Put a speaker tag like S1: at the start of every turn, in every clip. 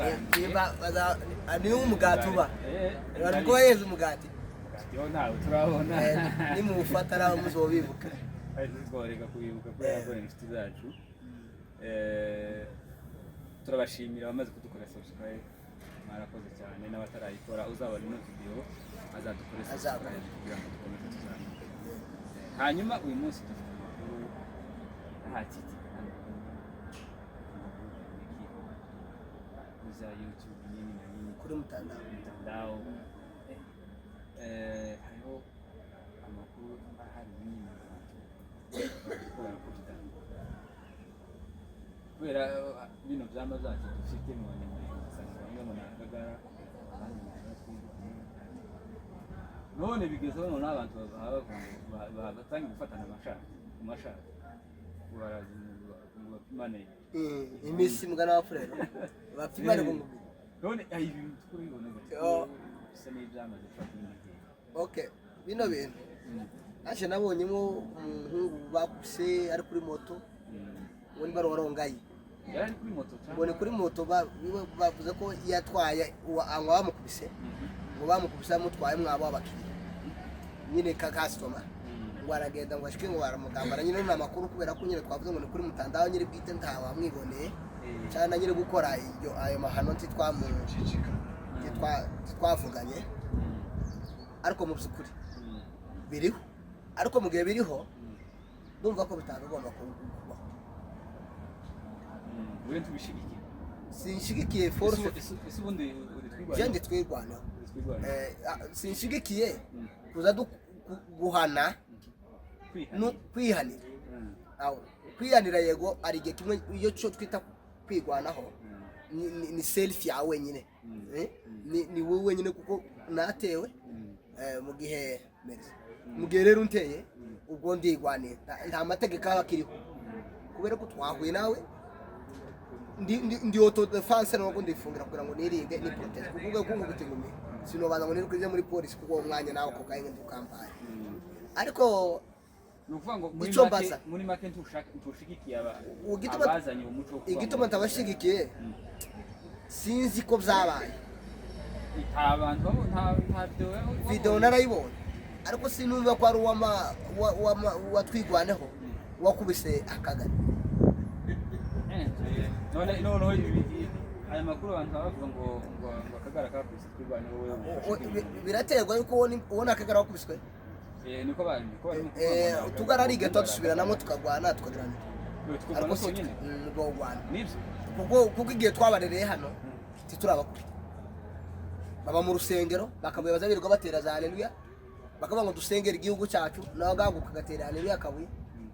S1: Twarangiye.
S2: Niwo umugati uba.
S1: Bari
S2: Bari kuba umugati.
S1: Umugati wo ntawe turabona.
S2: Nimuwufata nawe muzobibuka.
S1: Ariko tworeka kubibuka kubera ko ni inshuti zacu. Turabashimira abamaze kudukora subscribe, mwarakoze cyane, n'abatarayikora uzabona ino video azadukore
S2: Azakore.
S1: subscribe kugira ngo dukomeze tuzamuke. Hanyuma uyu munsi dufite amakuru ntakiti amakuru za YouTube nini na nini
S2: Kuri mtandao.
S1: Mtandao. Hariho amakuru ahari nyine, abantu bariko barakubita kubera bino vyama vyacu dufite mu Banyamulenge. Usanga bamwe ngo ni Akagara, abandi ngo ni Twirwaneho. None bigezeho noneho abantu bavuga ngo batangiye gufatana amashati ku mashati, ngo baraza ngo bapimane.
S2: Imisi mugana wa furero bapimane ku mubiri.
S1: None ibi bintu tukubibona gute?
S2: Yo.
S1: Bisa n'ibyamaze gufata indi ntera.
S2: Okay, bino bintu naje nabonyemo umuhungu bakubise ari kuri moto, ngo niba ari uwarongaye.
S1: Yari ari kuri moto cyangwa?
S2: Ngo ni kuri moto, bavuze ko yatwaye anywa bamukubise, ngo bamukubise bamutwaye mwabo w'abakiriya nyine ka customer, ngo aragenda ngo ashike ngo baramugambana nyine. Ni amakuru kubera ko nyine twavuze ngo ni kuri mutandao, nyine bwite ntawamwiboneye cyane na nyine gukora iryo ayo mahano ntitwavuganye, ariko mu by'ukuri biriho. Ariko mu gihe biriho, ndumva ko bitagomba kubaho.
S1: We ntubishigikiye?
S2: Sinshigikiye force.
S1: Ese ubundi uri Twirwaneho?
S2: Je ndi Twirwaneho.
S1: Uri Twirwaneho.
S2: Sinshigikiye kuza guhana
S1: Kwihanira.
S2: Kwihanira. Aho, kwihanira yego, ari igihe kimwe iyo cyo twita kwigwanaho, ni self yawe wenyine. Ni wowe wenyine kuko natewe. Mu gihe merci. Mu gihe rero unteye, ubwo ndigwaniye. Nta mategeko aba akiriho kubera ko twahuye nawe, ndi auto defense nubwo ndifungira kugira ngo nirinde, ni protect, kuko ubwo kunkubita ingumi sinobanza ngo niruke muri polisi, kuko uwo mwanya nawe ako kanya ndukambaye. Ariko
S1: Ni ukuvuga ngo muri
S2: icyo
S1: make
S2: mbaza.
S1: Muri make ntushigikiye abazanye uwo muco wo kuvuga
S2: Igituma ntabashigikiye, sinzi ko byabaye.
S1: Nta bantu nta video wabonye?
S2: Video narayibonye, ariko sinumva ko ari uwa Twigwaneho wakubise Akagari.
S1: None noneho aya makuru abantu baba bavuga ngo Akagara kakubise Twirwaneho, wowe ubifashe gute?
S2: Biraterwa yuko uwo ni Akagara wakubiswe.
S1: Niko barimo kuvuga ngo ni Akagara.
S2: Utugara ari gato dusubiranamo tukagwana tukagiranira.
S1: Tukagwana
S2: Ariko si
S1: twonyine.
S2: Ubwo rwanda
S1: Nibyo.
S2: Kuko igihe twabarereye hano titurabakubita, baba mu rusengero bakabuye, baza birirwa batera za haleluya, bakavuga ngo dusengere igihugu cyacu, nawe agahaguruka agatera haleluya akabuye.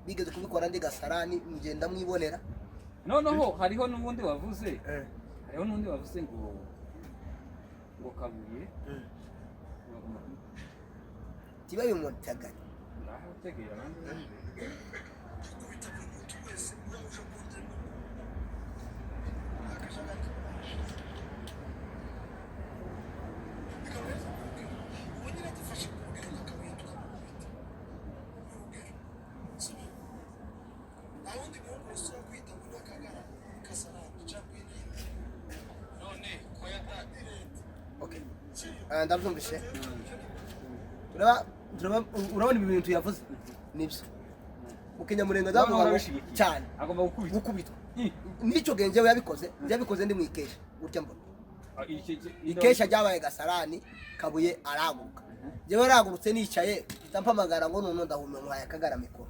S2: Bigeze kubikora ndi Gasarani, ngenda mwibonera.
S1: Noneho hariho n'undi wavuze ngo Kabuye bagomba
S2: Tiba bimutaganye.
S1: Ngaho utegera abandi.
S3: Gukubita buri muntu wese uje kundema akajagari kabasha bikaba. Ubu nyine dufashe urugero nk'akabuye tukamukubita, urugero sibyo? Nta wundi muhungu usura kwita ngo ni Akagara Kasarani cyangwa irindi none ko yatandi leta.
S2: Okay. Ndabyumvise. Turaba urabona ibi bintu yavuze nibyo mu Kinyamurenga
S1: Noneho
S2: ndavuga ngo
S1: urabishigikiye.
S2: Cyane.
S1: Agomba gukubitwa.
S2: Gukubitwa.
S1: Ih.
S2: N'icyo gihe njyewe yabikoze ndi mu ikesha gutya mbona.
S1: Ah,
S2: Ikesha ryabaye Gasarani, Kabuye arahaguruka, njyewe arahagurutse nicaye, mpita mpamagara ngo none ndahumye, muhaye Akagara mikoro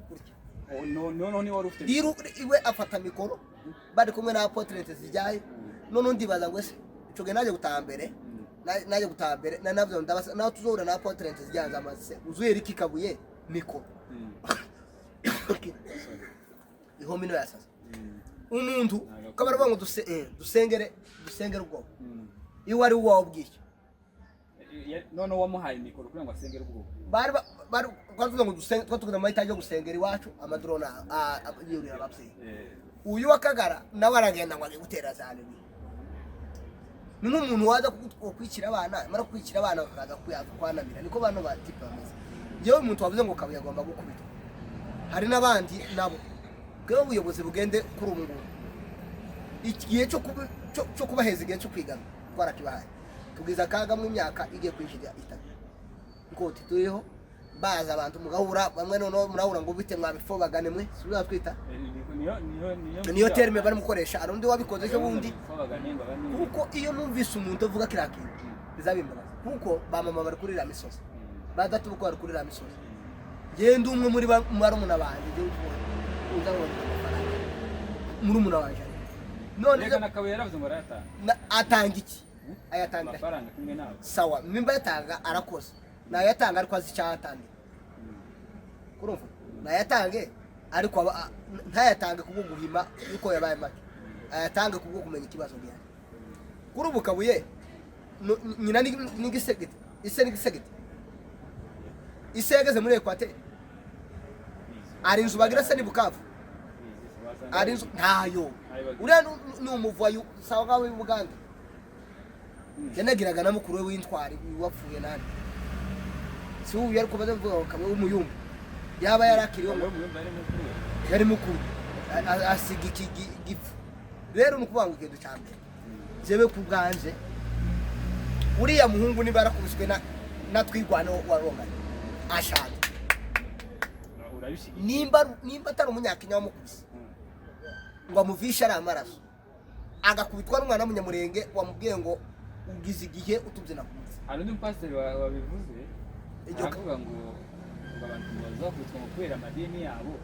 S2: gutya.
S1: Oh, no no ni wari ufite
S2: Rero iwe afata mikoro bari kumwe na apotre zijyayo. None ndibaza ngo ese ico gihe naje gutaha mbere, naje gutaha mbere na navyo ndabasa naho tuzohura na apotre zijyayo, amaze uzuye iki Kabuye mikoro. Ihomi no yasaza umuntu ko baravuga ngo dusengere ubwoko iyo wari uwawe ubwishyu.
S1: Noneho wamuhaye mikoro kugira ngo asengere ubwoko?
S2: Bari twavuga ngo dusenge, twatuguze amahita yo gusengera iwacu, amadrone yurira ababyeyi. Uyu w'Akagara nawe aragenda ngo agiye gutera za haleluya. Ni nk'umuntu waza kwicira abana, amara kwicira abana bakaza kwanamira. Niko bano ba type bameze. Njyewe umuntu wavuze ngo Kabuye agomba gukubitwa, hari n'abandi nabo bwewe ubuyobozi bugende kuri ubu ngubu igihe cyo kuba cyo kubaheza igihe cyo kwigana twarakibahaye, tubwiza akaga mu myaka igiye kwinjira 3 nkoti turiho baza abantu mugahura bamwe, noneho murahura ngo bite mwabifobagane mwe, si twita
S1: Niyo
S2: niyo terme barimo gukoresha. Hari undi wabikoze ejo bundi.
S1: Bifobagane ngo abandi.
S2: Kuko iyo numvise umuntu avuga kiriya kintu bizabimbabaza, kuko ba mama bari kuri iriya misozi, ba data uko bari kuri iriya misozi. Ngende umwe muri barumuna banjye, njyewe uza kubona amafaranga murumuna wanjye ariko none
S1: Reka na Kabuye yaravuze ngo arayatanga.
S2: Atanga iki? Ayatanga
S1: Amafaranga kimwe nawe.
S2: Sawa, nimba yatanga arakoze, nayatanga ariko azi icyo ayatangira. Kurumva nayatange, ariko ntayatange kubwo guhima yuko yabaye make, ayatange kubwo kumenya ikibazo gihari. Kuri ubu Kabuye nyina ni gisegeti, ise ni gisegeti, ise yageze muri Ekwateri, ari inzu bagira se ni Bukavu, ari inzu ntayo. Uriya ni umuvayo sawa nkaho w'i Buganda yanagiraga na mukuru we w'intwari wapfuye nani, si ubu yari kubaza mvuga ngo Kabuye w'umuyumbu yaba yarakiriwe ngo yari mukuru asiga iki gifu. Rero ni ukuvuga ngo ikintu cya mbere, jewe ku bwanje, uriya muhungu niba yarakubiswe na Twigwane wa Ronganye ashaje,
S1: Urabishyigikiye?
S2: nimba atari umunyakenya wamukubise ngo amuvishe ari amaraso, agakubitwa n'umwana w'umunyamurenge wamubwiye ngo ugize igihe utubyina ku mutsi.
S1: Hari undi mupasiteri wabivuze, aravuga ngo abantu bazakubitwa ngo kubera amadini yabo,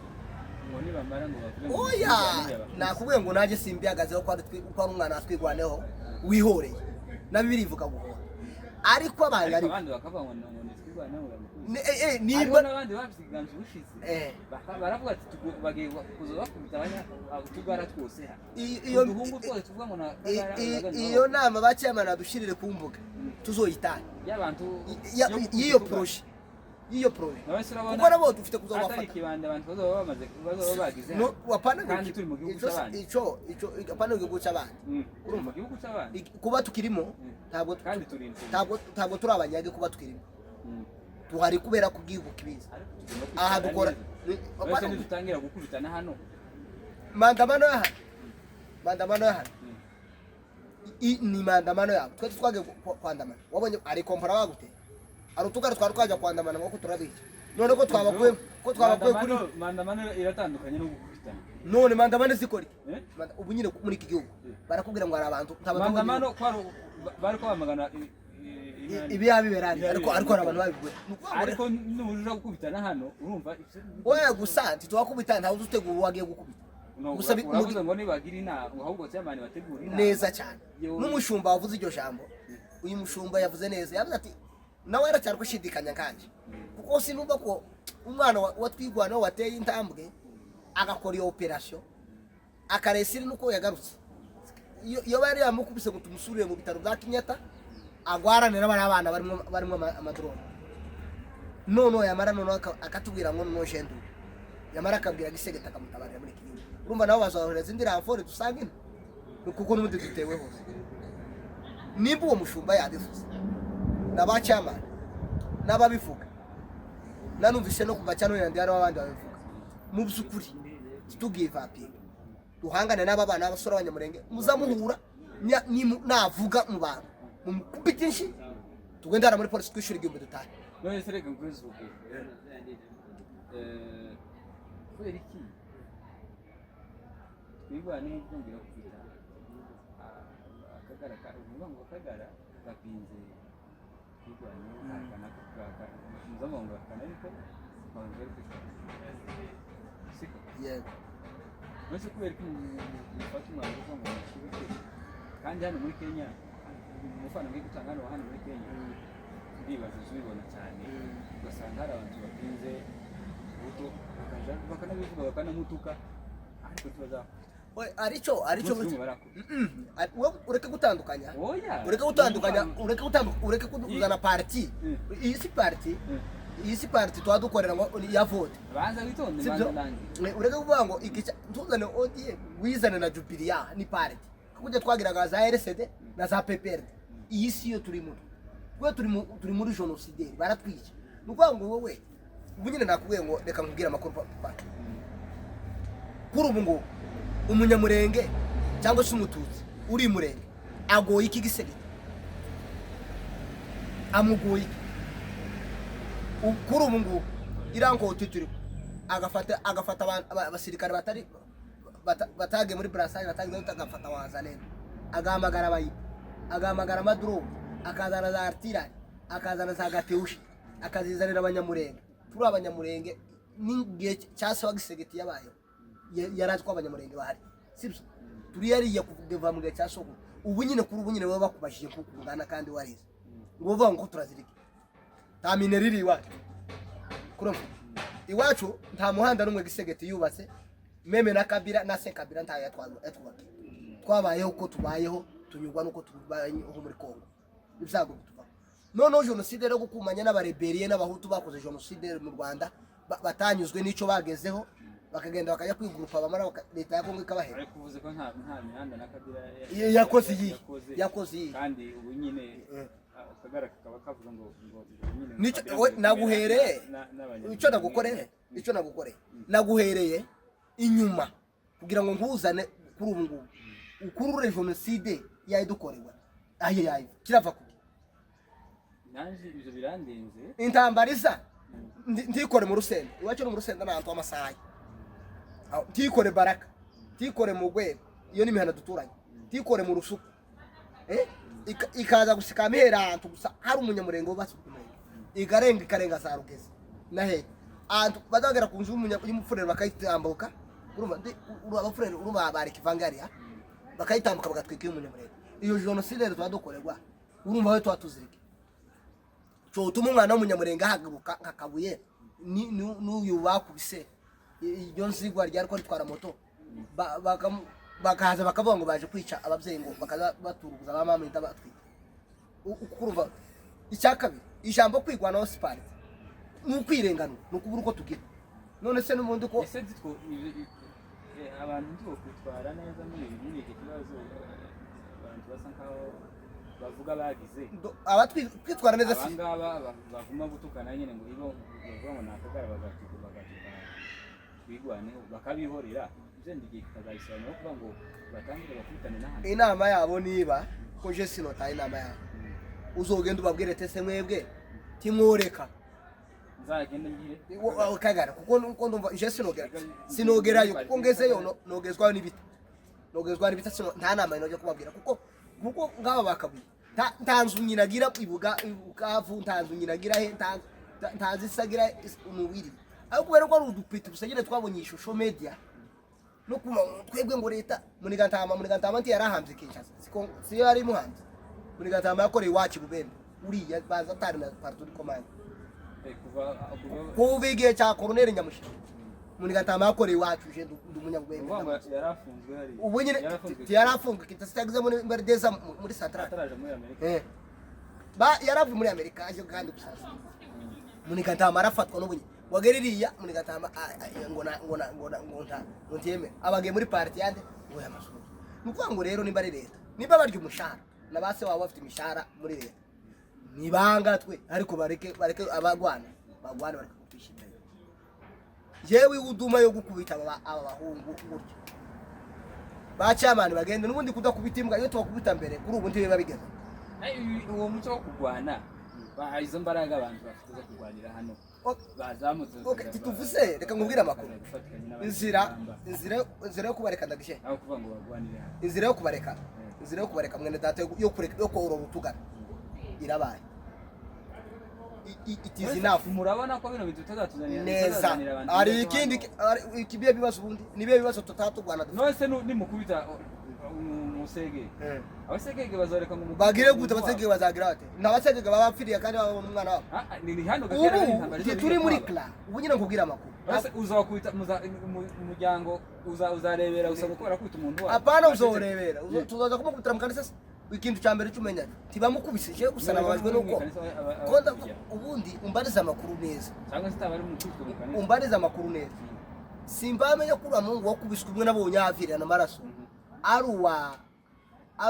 S1: ngo nibamara ngo bavuge ngo
S2: Oya.
S1: Twigwane yabakubise.
S2: Nakubwiye ngo nanjye simbihagazeho ko ari umwana Twigwaneho wihoreye, na Bibiliya ivuga guhora, ariko abaye
S1: Ariko
S2: ari
S1: abandi bakavuga ngo ni Twigwane ngo bamukubise.
S2: Nimba
S1: Hariho n'abandi bavyiganje ubushize, baravuga ati bagiye kuza bakubita utugara twose hano, uduhungu twose tuvuga ngo na kagara.
S2: Iyo nama ba chairman badushirire ku mbuga tuzoyitahe.
S1: Y'abantu yo gukubita
S2: y'iyo
S1: utugara.
S2: projet, y'iyo projet,
S1: Nawe se urabona
S2: kuko nabo dufite
S1: atari
S2: kuzabafata.
S1: ikibanda abantu bazaba bamaze bazaba bagize
S2: No,
S1: hano.
S2: wapana.
S1: Kandi turi mu gihugu cy'abandi.
S2: Ico apana mu gihugu cy'abandi.
S1: Turi mu gihugu cy'abandi.
S2: Kuba tukirimo ntabwo
S1: Kandi turi impunzi.
S2: ntabwo turi abanyage kuba tukirimo. Tuhari kubera kubwibuka ibiza.
S1: Ariko tugomba
S2: Aha
S1: kwitwara
S2: dukora
S1: neza. Wese
S2: apana
S1: nidutangira gukubitana hano.
S2: Maandamano ya hano, maandamano ya hano ni maandamano yabo. Twe twagiye kwandamana, wabonye ari kompora bagute, ari utugari twari twajya kwandamana ngo turabica, none ko twabakuye kuri
S1: Maandamano iratandukanye no gukubitana.
S2: None maandamano zikora iki?
S1: Eh?
S2: Ubu nyine muri iki gihugu barakubwira ngo hari abantu nta bantu.
S1: Maandamano kwari bari ko bamagana
S2: Ibiya biberari, ariko hari abantu babiguye. Ni ukuvuga ngo
S1: Ariko nubuja gukubitana hano urumva
S2: oya, gusa ntitwakubita, ntawe uzi utegura uwo agiye gukubita.
S1: No,
S2: Gusa
S1: uravuze ngo nibagira inama, ahubwo chairman bategura inama.
S2: Neza cyane.
S1: Yewe.
S2: N'umushumba wavuze iryo jambo, uyu mushumba yavuze neza, yavuze ati nawe yaracyari gushidikanya nkanjye, kuko sinumva ko umwana wa Twigwanaho wateye intambwe agakora iyo operation akaresiri nuko yagarutse, iyo bari yamukubise ngo tumusurire mu bitaro bya Kenyatta agwaranira bari abana barimo amadrone, noneho yamara noneho akatubwira ngo noneho shendu yamara akabwira Gisegeta akamutabarira muri iki gihugu. Urumva nabo bazohereza indi renfort dusanga ino, kuko n'ubundi dutewe hose. Nimba uwo mushumba yabivuze na ba chairman n'ababivuga, nanumvise no kuva cyane yandi hariho abandi babivuga, mu by'ukuri ntitugivapinga, duhangane n'aba bana b'abasore b'abanyamurenge muzamuhura navuga mu bantu mumukubite inshi, tugende hariya muri polisi twishyura 1000 dutahe.
S1: None se reka nkubaze urugero. Kubera iki Twigwane byongera gukubita akagara uvuga ngo akagara gapinze Twigwane kakana mpuzamahanga gakana, ariko abantu bari kwitwara siko?
S2: Yego.
S1: None kubera ko mufata umwanzuro uvuga ngo musubike, kandi hano muri Kenya umufana ngiye gutanga hano muri Kenya, ndibaza ubibona cyane, ugasanga hari abantu bapinze Ruto bakaja bakanabivuga bakanamutuka, ariko tubazakubita.
S2: We, aricyo
S1: Umunsi umwe barakubita.
S2: Wowe ureke gutandukanya.
S1: Oya.
S2: Ureke gutandukanya, ureke kuzana parti. Iyi si parti. Iyi si parti tuba dukorera ngo ya vote.
S1: Banza witonde.
S2: Sibyo?
S1: Banza nange.
S2: Ureke kuvuga ngo igica ntuzane ODM wizane na Jubilee, ni parti kujya twagiraga za RCD na za PPRD. Iyi si yo turimo, twe turi muri génocidaire, baratwica. Ni ukuvuga ngo wowe ubu nyine nakubwiye ngo reka nkubwire amakuru, papa. Kuri ubu ngubu umunyamurenge cyangwa se umututsi Uri Murenge agoye iki Gisegeti? Amugoye iki? Kuri ubu ngubu iriya turi agafata abasirikare batari batagiye muri brassage, batagiye, agafata Wazalendo, agahamagara abayi, agahamagara ama drone, akazana za artillery, akazana za katyusha, akazizanira Abanyamurenge. Turi Abanyamurenge n'igihe cya se wa Gisegeti yabayeho, yari azi ko Abanyamurenge bahari, sibyo? Turi yariya kuva mu gihe cya sogokuru. Ubu nyine, kuri ubu nyine, baba bakubajije kuko ungana kandi warize, ngo uvuga ngo turazirike, nta minerai iri iwacu. Kurumva iwacu nta muhanda n'umwe Gisegeti yubatse, même na Kabila na se Kabila ntayo yatwubakiye. Twabayeho uko tubayeho, tunyurwa n'uko tubayeho muri Kongo, ibyago bituvaho. Noneho jenoside rero, gukumanya n'abareberiye n'Abahutu bakoze jenoside mu Rwanda, batanyuzwe n'icyo bagezeho, bakagenda bakajya kwigurupa, bamara leta ya Kongo ikabahera.
S1: Ariko uvuze ko nta mihanda na Kabila
S2: Yakoze iyi.
S1: Yakoze.
S2: Yakoze iyi.
S1: Kandi ubu nyine akagara kakaba kavuga ngo nyine
S2: Nicyo
S1: Kabila
S2: we,
S1: ngo
S2: naguhereye
S1: n'Abanyamurenge.
S2: Icyo nagukoreye, naguhereye inyuma kugira ngo nkuzane kuri ubu ngubu, ukurure jenoside yayidukorerwa ayo yayo kirava kuki?
S1: Nanjye ibyo birandenze.
S2: Intambara isa ntikore mu Rusenda, iwacu no mu Rusenda ni ahantu h'amasaha. Aho, ntikore Baraka, ntikore mu Rwego, iyo ni imihanda duturanye, ntikore mu Rusuku, ikaza gusa ikamihera ahantu gusa hari Umunyamurenge wubatse umurenge, ikarenga ikarenga za Rugezi na hehe, ahantu bazagera ku nzu y'Umupfurero bakayitambuka. Urumva Abapfurero, urumva bareka ivangariya bakayitambuka, bagatwika iy'Umunyamurenge. Iyo jenoside rero tuba dukorerwa, urumva aho tuba tuzirike cyotuma umwana w'Umunyamurenge ahaguruka nka Kabuye n'uyu bakubise iryo nzigwa ryari ko ritwara moto, bakaza bakavuga ngo baje kwica ababyeyi, ngo bakaza baturuguza ba mama inda batwite. Urumva icya kabiri, ijambo kwigwanaho sipari ni ukwirenganura, ni ukubura uko tugira. None se n'ubundi ko
S1: Ese abantu ntitwo kwitwara neza muri iki kibazo, abantu basa nkaho bavuga bagize
S2: Kwitwara neza si
S1: abangaba baguma gutukana nyine, ngo ibo bavuga ngo ni akagara, bagatuka Twigwaneho, bakabihorera, ibyo igihe kikazabisobanura kuvuga ngo batangire bakubitane n'ahandi.
S2: Inama yabo, niba ko je sinotaye inama yabo, uzogenda ubabwire tese mwebwe timworeka.
S1: Nzagenda ngire
S2: Kagara, kuko nuko ndumva je sinogerayo, kuko ngezeyo nogezwayo n'ibita, nogezwayo n'ibita. Nta nama inoje kubabwira, kuko ngaba bakabuye nta nzu nyinagira ibuga Ibukavu, nta nzu nyinagira he, nta nzu isagira umubiri. Ariko kubera ko ari udupeti gusa nyine twabonye ishusho media no kuma twebwe ngo leta Munigatama nti yarahambye Kinshasa, siko siyo yari imuhambye. Munigatama yakoreye iwacu i Bubembe, uriya baza atari na parti commande.
S1: Kuva
S2: Kuva igihe cya Colonel Nyamushira, Munigatama yakoreye iwacu. Je ndi Umunyabubembe.
S1: Uvuga ngo yari afunzwe hariya?
S2: Ubu nyine
S1: Yari afunzwe
S2: yari afunzwe Kinshasa, yagize muri Mberdeza muri centrale.
S1: Ataraje muri Amerika?
S2: Ba yaravuye muri Amerika aje kandi gusaza. Munigatama arafatwa n'ubu nyine wagera iriya Munigatama ngo na ngo na ngo na ngo nta ngo ntiyemere abagiye muri parti yande ngo y'amasuru. Ni ukuvuga ngo rero nimba ari leta, nimba barya umushahara na ba se wabo bafite imishahara muri leta, nibanga twe, ariko bareke abagwana bagwana, bareke kutwishyira. Yewe, uduma yo gukubita aba bahungu gutya, ba chairman bagende n'ubundi kudakubita imbwa. Iyo tubakubita mbere, kuri ubu ntibiba bigeze.
S1: Uwo muco wo kurwana, izo mbaraga abantu bafite zo kurwanira hano bazamutse.
S2: Okay, tituvuze, reka nkubwire amakuru.
S1: Gufatikanya n'abandi
S2: Inzira
S1: rugamba.
S2: inzira yo kubareka, ndagishe.
S1: Aho kuvuga ngo barwanire hano.
S2: Inzira yo kubareka, inzira yo kubareka, mwene data, yo kureka, yo korora utugana irabaye. It is enough.
S1: Murabona ko bino bintu bitazatuzanira
S2: Neza.
S1: bitazazanira abantu
S2: Hari
S1: ibibazo
S2: ikindi
S1: hano.
S2: Hari ikibiye bibazo, ubundi nibiye bibazo tutatugwana dufite.
S1: None se nimukubita umusege, abasegege bazoreka ngo mukubite
S2: Bagire
S1: umuntu
S2: gute?
S1: wabo?
S2: Abasegege bazagira bate? N'abasegege baba bapfiriye kandi babona umwana wabo.
S1: Ah, ni hano gatera
S2: Ubu
S1: intambara izo
S2: turi muri
S1: kwaba.
S2: cla ubu nyine nkubwira amakuru.
S1: Ese uzakubita umuryango uzarebera gusa kuko barakubita umuntu wabo?
S2: Apana, uzorebera. Tuzaza kumukubitira mu kanisa se? Ikintu cya mbere cyumenya ntibamukubise, je gusa nababajwe nuko ko ubundi umbariza amakuru neza.
S1: Cyangwa se itaba ari mu kwitwa mu kanisa.
S2: Umbariza amakuru neza, simbamenya ko uriya muhungu wakubiswe umwe nabonye yavirana amaraso ari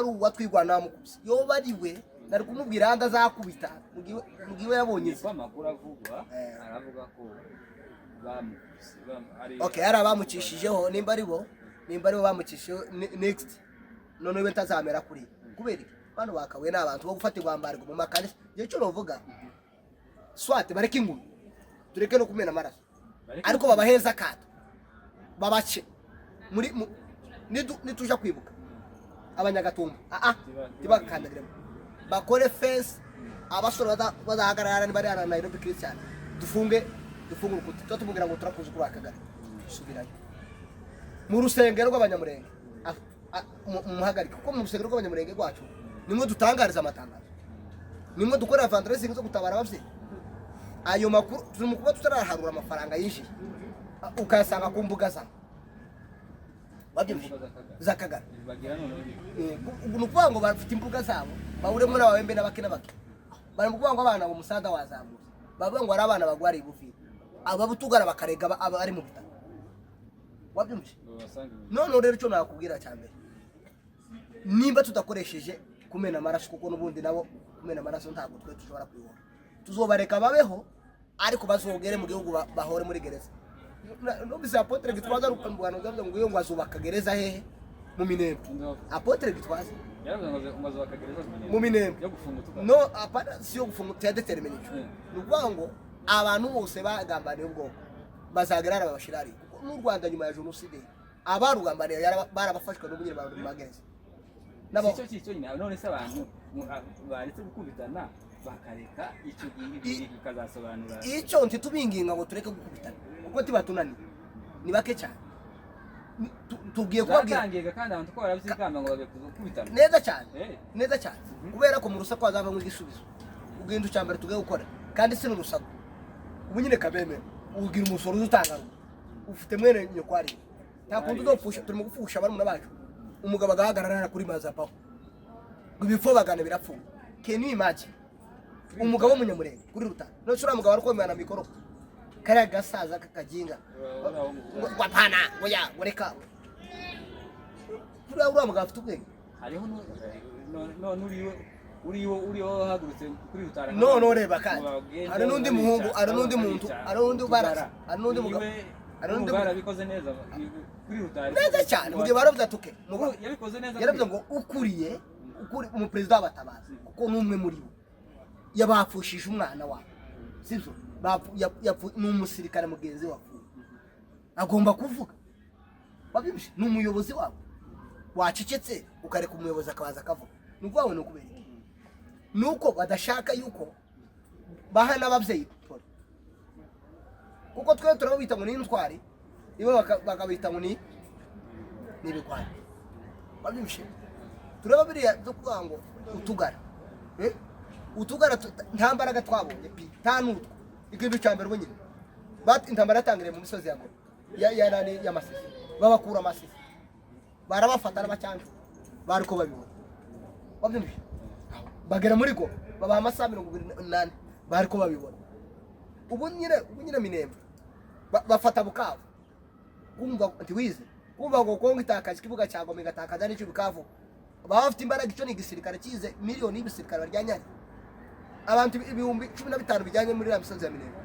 S2: uwa Twigwana wamukubise. Yoba ari we, nari kumubwira ahandi azakubita mugiwe yabonye
S1: Niko amakuru avugwa. Aravuga ko bamukubise
S2: Okay, hari abamucishijeho, nimba ari bo bamucishijeho, next. None we ntazamera kuri kubera iki? Bano bakabuye ni abantu bo gufatirwa mbarwa mu makanisa. Igihe cyo novuga swate bareke ingumi, tureke no kumena amaraso, ariko babaheza akato, babace muri nituja kwibuka abanyagatumba ntibakandagiremo, bakore fence, abasore bazahagarara niba ari Nairobi Christian, dufunge urukuta, tuba tumubwira ngo turakuzi kuri akagari, subirayo mu rusengero rw'abanyamurenge, mumuhagarike, kuko mu rusengero rw'abanyamurenge rwacu nimwe dutangariza amatangazo, nimwe dukorera fundraising zo gutabara ababyeyi. Ayo makuru turi mu kuba tutaraharura amafaranga yinjiye, ukayasanga ku mbuga zabo, wabyumvise, z'akagari.
S1: Bagira noneho
S2: Ni ukuvuga ngo bafite imbuga zabo bahuremo n'ababembe n'abake n'abake, bari mu kuvuga ngo abana ngo umusaza wazamutse, bavuga ngo ari abana bagwariye Buvira, ababutugara bakarega aba ari mu bitaro, wabyumvise.
S1: Ngo basange
S2: None rero icyo nakubwira cya mbere, nimba tudakoresheje kumena amaraso, kuko n'ubundi nabo kumena amaraso ntabwo twe dushobora kwihora, tuzobareka babeho, ariko bazogere mu gihugu bahore muri gereza. Numvise Apôtre Gitwaza rukambwana ngo iyo ngo azubaka gereza hehe? Mu Minembwe. Apôtre Gitwaza.
S1: Yaravuze ngo azubaka gereza
S2: Mu Minembwe.
S1: Yo gufunga utugara.
S2: No, apana, si yo gufunga, tuyadetermine ico. Ni ukuvuga ngo abantu bose bagambaniye ubwoko bazagera hariya babashira hariya, kuko n'u Rwanda nyuma ya jenoside abarugambaniye barabafashwe, n'ubu nyine bari mu magereza.
S1: Si cyo nyine. None se abantu baretse gukubitana, bakareka icyo gihe bikazasobanura?
S2: Icyo ntitubinginga ngo tureke gukubitana, kuko tibatunaniye ni bake cyane. Tugiye kubabwira.
S1: Zatangiye kandi abantu ko barabyigamba ngo bagiye gukubitana.
S2: Neza cyane. Neza cyane, kubera ko mu rusaku hazavamo igisubizo. Ubwindu cya mbere tugiye gukora, kandi si n'urusaku, ubu nyine kabemera ugira umusoro uzutanga, ufite mwene nyoko ariye, nta kundi uzopfusha. Turi mu gupfusha barumuna bacu, umugabo agahagarara kuri mazapaho ngo ibipfobagane birapfuye. Can you imagine umugabo w'umunyamurenge kuri rutare? None se uriya mugabo ari kwemera mikoro, kariya gasaza kakaginga ngo apana, ngo ya, ngo reka, uriya mugabo afite ubwenge?
S1: Hariho none uriwe wahagurutse kuri rutara.
S2: No, reba kandi hari n'undi muhungu, hari n'undi muntu, hari n'undi baraza, hari n'undi mugabo, hari n'undi mugabo.
S1: Barabikoze neza kuri rutara.
S2: Neza cyane, mu gihe baravuze ati okay,
S1: Yabikoze neza.
S2: Yaravuze ngo ukuriye ukuri umuperezida w'abatabazi, kuko n'umwe muri bo yabapfushije umwana wabo, sibyo? Ni umusirikare mugenzi wapfuye, agomba kuvuga, wabyumvise? Ni umuyobozi wabo. Wacecetse ukareka umuyobozi akabaza akavuga, ni ukuvuga ngo ni ukubera iki? Ni uko badashaka yuko baha n'ababyeyi pole, kuko twe turababita ngo ni intwari, ibo bakabita ngo ni ibigwari, wabyumvise? Turaba biriya byo kuvuga ngo utugara. Utugara nta mbaraga twabonye pi, nta n'utwo. Ikintu cya mbere, ubu nyine intambara yatangiriye mu misozi ya Goma, ya nani, ya Masisi, babakura Masisi, barabafata n'abacyancu bari ko babibona, wabyumvise? Bagera muri Goma, babaha amasaha 24, bari ko babibona. Ubu nyine Minembwe bafata Bukavu, kumva ntiwize, kumva ngo Kongo itakaje ikibuga cya Goma, igatakaza n'icyo Bukavu, baba bafite imbaraga. Icyo ni igisirikare kize, miliyoni y'ibisirikare baryanyanye, abantu 15,000 bijyanye muri iriya misozi ya Minembwe.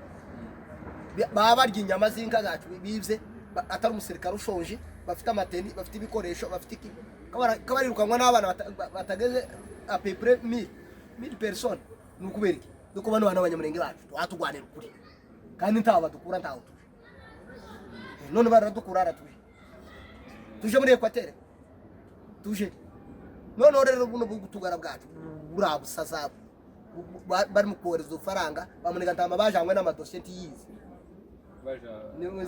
S2: Baba barya inyama z'inka zacu bibye, atari umusirikare ushonje, bafite amateni, bafite ibikoresho, bafite iki, kabarirukanwa n'abana batageze à peu près 1000 personnes. Ni ukubera iki? Nuko bano bana b'abanyamurenge bacu twatugwanira ukuri, kandi ntaho badukura, ntaho tuje. None baradukura, aratuje, tuje muri Equateur, tuje. Noneho rero buno butugara bwacu buriya busaza bari mu kohereza udufaranga, bamunega ntama bajanywe n'amadosiye ntiyizi.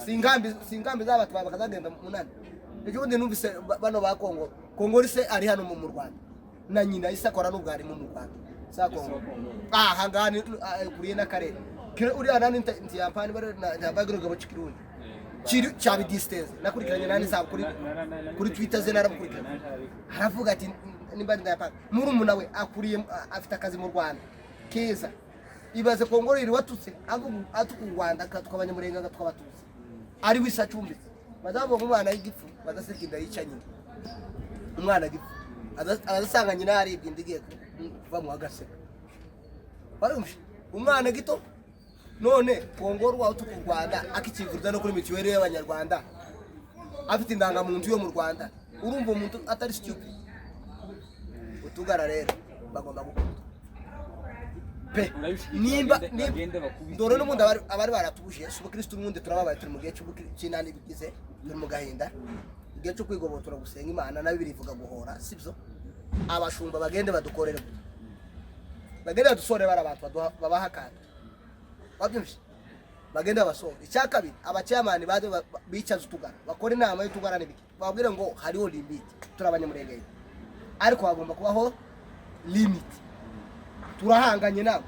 S2: Si ingambi z'abatwaye bakazagenda munani. Ejo bundi numvise bano ba Kongo, Kongo se ari hano mu Rwanda, na nyina ise akora n'ubwarimu mu Rwanda sa Kongo, aha ngaha kuriye n'akarere uriya nani ntiyampani bari ntambaye gabo cy'ikirundi kiri cyaba distance. Nakurikiranye nani zabo kuri Twitter ze, naramukurikiranye, aravuga ati nimba ndayapanga murumuna we akuriye afite akazi mu Rwanda keza. Ibaze Kongo riri watutse avuga atuka u Rwanda, akatuka abanyamurenge, agatuka abatutsi, ari wese acumbitse. Bazavuga umwana w'igifu badaseka inda yica nyina. Umwana gifu azasanga nyina yaribwe inda igiye kuva mu agaseka, barumvise umwana gito. None Kongo rwatuka u Rwanda, akikivuriza no kuri mituweli y'abanyarwanda, afite indangamuntu yo mu Rwanda, urumva umuntu atari stupid? Utugara rero bagomba gukubitwa pe.
S1: Urabishyigikiye,
S2: Nimba nimba
S1: bagende bakubite.
S2: Dore n'ubundi abari baratubujije si ubukristo. N'ubundi turababaye, turi mu gihe cy'inani bigize, turi mu gahinda, igihe cyo kwigobotora, gusenga Imana na Bibiliya ivuga guhora, sibyo? Abashumba bagende badukorere, bagende badusore, bari abantu babaha akantu, wabyumvise? Bagende babasohore. Icya kabiri, abachairman baze bicaze utugara, bakore inama y'utugara n'ibiki, bababwire ngo hariho limit. Turi Abanyamurenge, ariko hagomba kubaho limit. Turahanganye nabo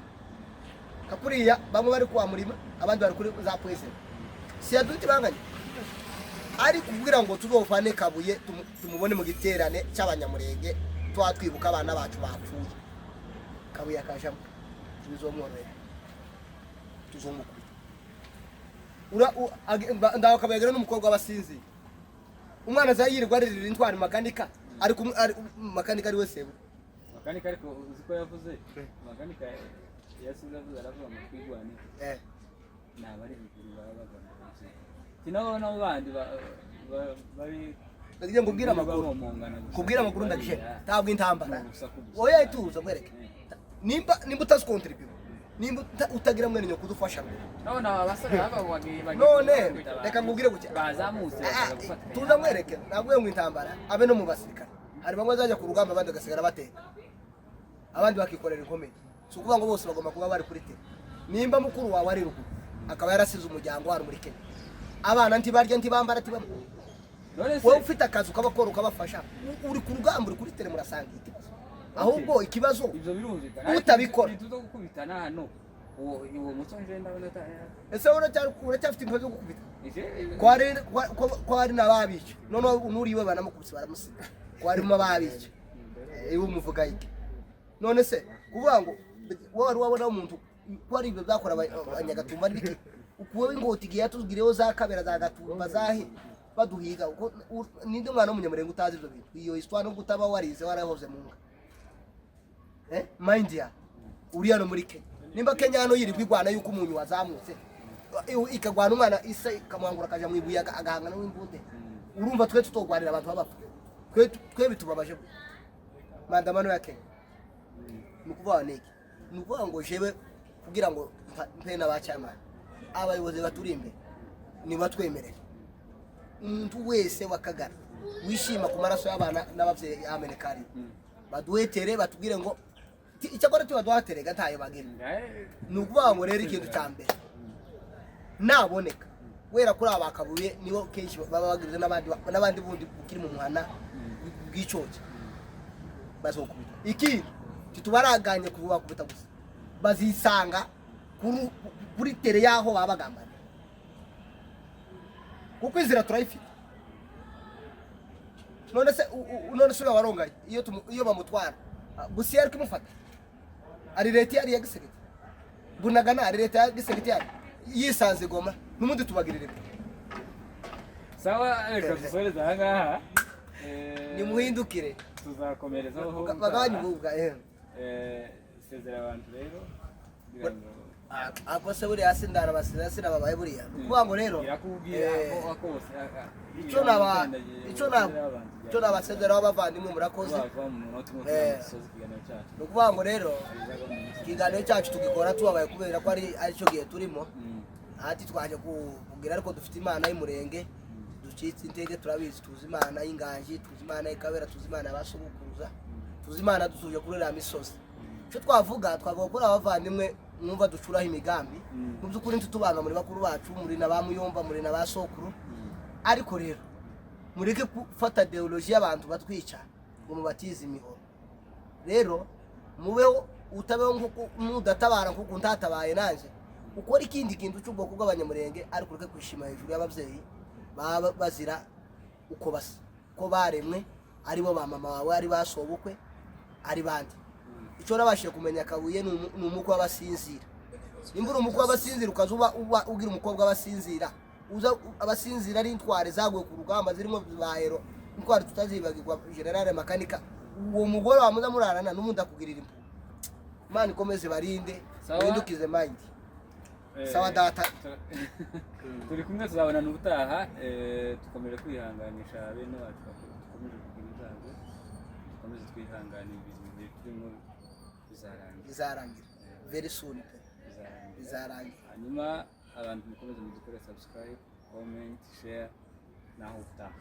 S2: kakuriya, bamwe bari kwa murima, abandi bari kuri za poison si yaduti banganye. Ariko kugira ngo tuzofane Kabuye, tumubone mu giterane cy'Abanyamurenge, tuba twibuka abana bacu bapfuye, Kabuye akajamo, bizomworohera, tuzomukubita. Ndaho Kabuye agera n'umukobwa w'abasinzi, umwana aza yirirwa aririra intwari Makanika, ariko Makanika ari we sebu.
S1: Makanika, ariko uzi ko yavuze, Makanika yasize avuze, aravuga ngo twigwane. Ni abari ruguru baba bagomba kubyina, nabo nabo bandi bari
S2: Ndagiye ngubwire amakuru.
S1: Bamomongana gusa.
S2: Kubwira amakuru ndagije, ntabwo intambara.
S1: Ni urusaku gusa.
S2: Oya, ituza nkwereke. Nimba utazi contribute, nimba utagira mwene nyoko udufasha ngo
S1: None aba basore baba bagiye
S2: None reka nkubwire gutya.
S1: Bazamutse bakaza gufatikanya.
S2: Tuza nkwereke, nabwiye ngo intambara abe no mu basirikare, hari bamwe bazajya ku rugamba, abandi bagasigara bateka, abandi bakikorera inkomere. Si ukuvuga ngo bose bagomba kuba bari kuri terrain. Nimba mukuru wawe ari ruguru, akaba yarasize umuryango wari muri Kenya, abana ntibarya, ntibambara, ntibamwe.
S1: None se
S2: Wowe ufite akazi ukabakora, ukabafasha, uri ku rugamba, uri kuri terrain, murasanga ikibazo. Ahubwo ikibazo
S1: Ibyo birumvikana.
S2: Utabikora.
S1: Ntituzo gukubitana hano, uwo muco nje ndabona
S2: Ese uracyafite impuhwe zo gukubita? Ko hari n'ababica, noneho n'uriwe banamukubise, baramusiga, ko harimo ababica. Iwe umuvuga iki? None se kuvuga ngo wowe wari wabona umuntu ko ari ibyo byakora Abanyagatumba n'ibiki, ukuwe ingoti igihe yatubwireho za Kabera, za Gatumba, zahe baduhiga, uko ninde mwana w'Umunyamurenge utazi ibyo bintu, iyo histoire, nubwo utaba warize, warahoze mu nga, mind ya uri hano muri Kenya. Nimba Kenya hano yirirwa igwana yuko umuntu wazamutse ikagwana umwana isa ikamwangura akaja mu ibuye, agahangana n'imbunde, urumva twe tutogwanira abantu b'abapfa? Twe bitubabaje gute? Maandamano ya Kenya ni ukuvuga niki? Ni ukuvuga ngo jewe kugira ngo mpe n'abachairman, abayobozi baturi imbere, nibatwemerere umuntu wese wakagara wishima ku maraso y'abana n'ababyeyi yameneka, baduhetere, batubwire ngo icyakora tubaduhaterega ntayo bagira. Ni ukuvuga ngo rero ikintu cya mbere naboneka wera kuri aba Kabuye, nibo kenshi baba bagirize n'abandi bundi bukiri mu muhana bw'icoke, bazokubita. Ikindi, titubaraganye kubakubita gusa, bazisanga kuri terrain y'aho baba bagambana, kuko inzira turayifite. None se uriya warongaye, iyo bamutwara, Busiya ari kumufata, ari leta yari ya Gisegeti, Bunagana ari leta ya Gisegeti, yari yisanze Goma, n'ubundi tubagirira ibyo.
S1: Sawa, reka dusoreze aha ngaha.
S2: Nimuhindukire.
S1: Tuzakomerezaho.
S2: Bagabanye ububwa.
S1: Sezera abantu rero kugira ngo
S2: Ako se buriya sindarabasiza, sinababaye buriya. Ni ukuvuga ngo rero
S1: Irakubwira ko kose
S2: icyo nabasezeraho, abavandimwe, murakoze.
S1: Wava mu munota umwe kugira ngo dusoze ikiganiro cyacu.
S2: Ni ukuvuga ngo rero ikiganiro cyacu tugikora tubabaye kubera ko ari aricyo gihe turimo. Ati twaje kubwira, ariko dufite Imana y'Umurenge, ducitse intege turabizi, tuzi Imana y'Inganji, tuzi Imana y'Ikabera, tuzi Imana y'abasogokuruza, tuzi Imana dutuje kuri iriya misozi. Icyo twavuga, twavuga kuri abavandimwe mwumva ducuraho imigambi, mu by'ukuri ntitubanga, muri bakuru bacu, muri na ba muyomba, muri na ba sokuru. Ariko rero mureke gufata ideology y'abantu batwica ngo mubatize imihoro. Rero mubeho, utabeho nkuko nudatabara, nkuko ntatabaye nanjye, ukora ikindi kintu cy'ubwoko bw'Abanyamurenge, ariko ureke kwishima hejuru y'ababyeyi baba bazira uko basa, uko baremwe, aribo ba mama wawe, ari ba sobukwe, ari bandi. Icyo nabashije kumenya, Kabuye ni umukwe w'abasinzira. Nimba uri umukwe w'abasinzira, ukaza uba ugira umukobwa w'abasinzira, uza abasinzira ari intwari zaguye ku rugamba, zirimo ba hero, intwari tutazibagirwa, General Makanika, uwo mugore wamuza murarana n'ubundi akugirira impuhwe. Imana ikomeze barinde.
S1: Sawa.
S2: Uhindukize mind. Sawa data.
S1: Turi kumwe, tuzabonana ubutaha. Dukomeje kwihanganisha bene wacu, dukomeje kugira ibyago, dukomeze twihanganira ibintu. turimo bizarangira.
S2: Bizarangira very soon pe.
S1: Bizarangira.
S2: Bizarangira.
S1: Hanyuma abantu mukomeze mudukore subscribe, comment, share, naho utaha.